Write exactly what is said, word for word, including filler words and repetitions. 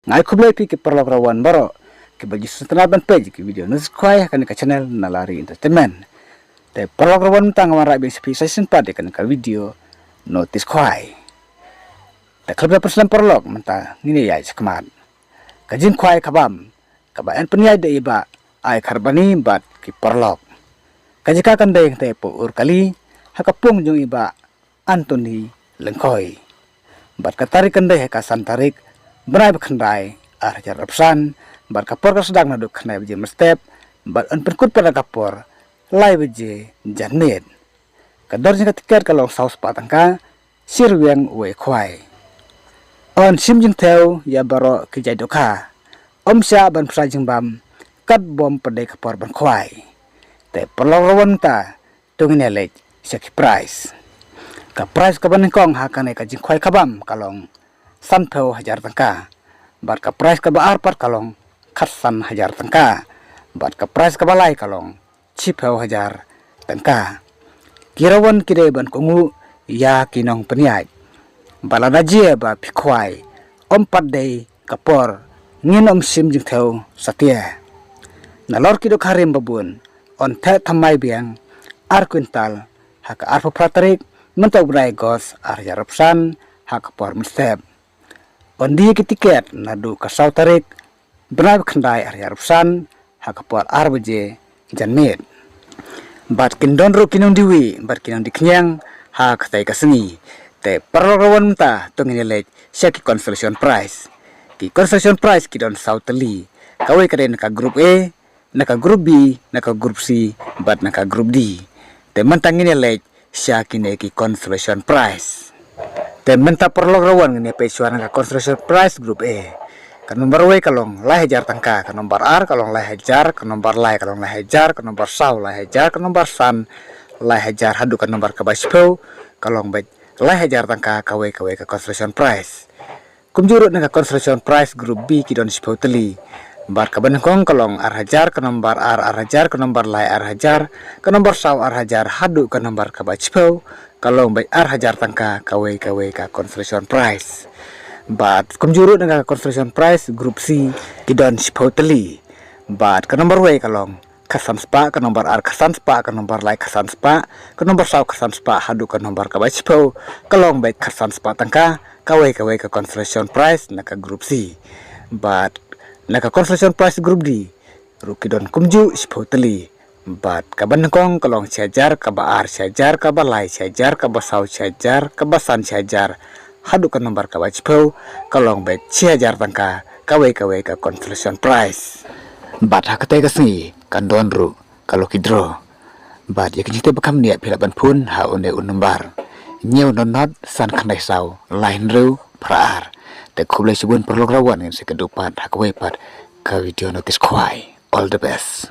Nga ai khublei phi ki paralok rawan baroh kiba ju sngewtynnat ban peit ki video Notice Khwai ha kane ka channel Nalari Entertainment. Te paralok rawan mynta nga wanrah biang sha phi sa shisien pat ïa kane ka video Notice Khwai. Te khlem da pynslem paralok mynta ngin ïa ïaid shakhmat. Ka jingkhwai khabam kaba yn pynïaid da i Bah Ai Kharbani bad ki paralok. Ka jaka kan dei hangtei hapoh Urkali ha ka pung jong i Bah Anthony Lyngkhoi. Bad ka tarik kan dei ha ka san tarik bnai ba khyndai ar hajar arphew san, bad ka por ka sdang naduh khyndai baje mynstep bad yn pynkut pat ha ka por lai baje janmiet. Ka dor jong ka tiket ka long saw spah tyngka, shi rwiang uwei khwai. Yn shim jingthew ïa baroh ki jait dohkha. Ym shah ban phra jingbam katba ym pat dei ka por ban khwai. Te paralok rawan mynta to ngin ïa leit sha ki prize. Ka prize kaba nyngkong ha kane ka jingkhwai khabam ka long sanphew hajar tyngka. Bad ka prize kaba ar pat ka long khatsan hajar tyngka. Bad ka prize kaba lai ka long shiphew hajar tyngka. Ki rawan ki dei ban kohnguh ïa ki nongpynïaid. Bad lada jia ba phi khwai, ym pat dei ka por, ngin ym shim jingthew satia. Nalor ki dohkha rim babun yn theh thymmai biang ar kwintal ha ka arphew phra tarik mynta u bnai August ar hajar arphew san ha ka por mynstep. Yn die ki tiket naduh ka saw tarik bnai ba khyndai ar hajar arphew san ha ka por ar baje janmiet. Bad kin don ruh ki nongdie wieh bad ki nongdie khñiang ha katei ka sngi. Te paralok rawan mynta to ngin ïa leit sha ki consolation prize. Ki consolation prize ki don saw tylli. Kawei ka dei na ka group A, na ka group B, na ka group C bad na ka group D. Te mynta ngin ïa leit sha kine ki consolation prize. Te mynta paralok rawan ngin ïa peit shuwa na ka consolation prize group A. Ka nombar wei ka long lai hajar tyngka, ka nombar ar ka long lai hajar, ka nombar lai ka long lai hajar, ka nombar saw lai hajar, ka nombar san lai hajar, haduh ka nombar kaba shiphew ka long beit lai hajar tyngka kawei kawei ka consolation prize. Kumjuh ruh na ka consolation prize group B ki don shiphew tylli. Bad kaba nyngkong ka long ar hajar, ka nombar ar ar hajar, ka nombar lai ar hajar, ka nombar saw ar hajar, haduh ka nombar kaba shiphew ka long beit ar hajar tyngka kawei kawei ka consolation prize. Bad kumjuh ruh na ka consolation prize group C ki don shiphew tylli. Bad ka nombar wei ka long khatsan spah, ka nombar ar khatsan spah, ka nombar lai khatsan spah, ka nombar saw khatsan spah, haduh ka nombar kaba shiphew ka long beit khatsan spah tyngka kawei kawei ka consolation prize na ka group C. Bad na ka consolation prize group D ruh ki don kumjuh shiphew tylli. Bad kaba nyngkong ka long shi hajar, kaba ar shi hajar, kaba lai shi hajar, kaba saw shi hajar, kaba san shi hajar, haduh ka nombar kaba shiphew ka long beit shi hajar tyngka kawei kawei ka consolation prize. Bad ha katei ka sngi kan don ruh ka lucky draw. Bad ïa ka jingtip ba kham bniah phi lah ban phone ha une u nombar hynñiew nod nod san khyndai saw lai hynriew phra ar. Te khublei shibun paralok rawan, ngin sa ïakynduh pat ha kawei pat ka video Notice Khwai. All the best.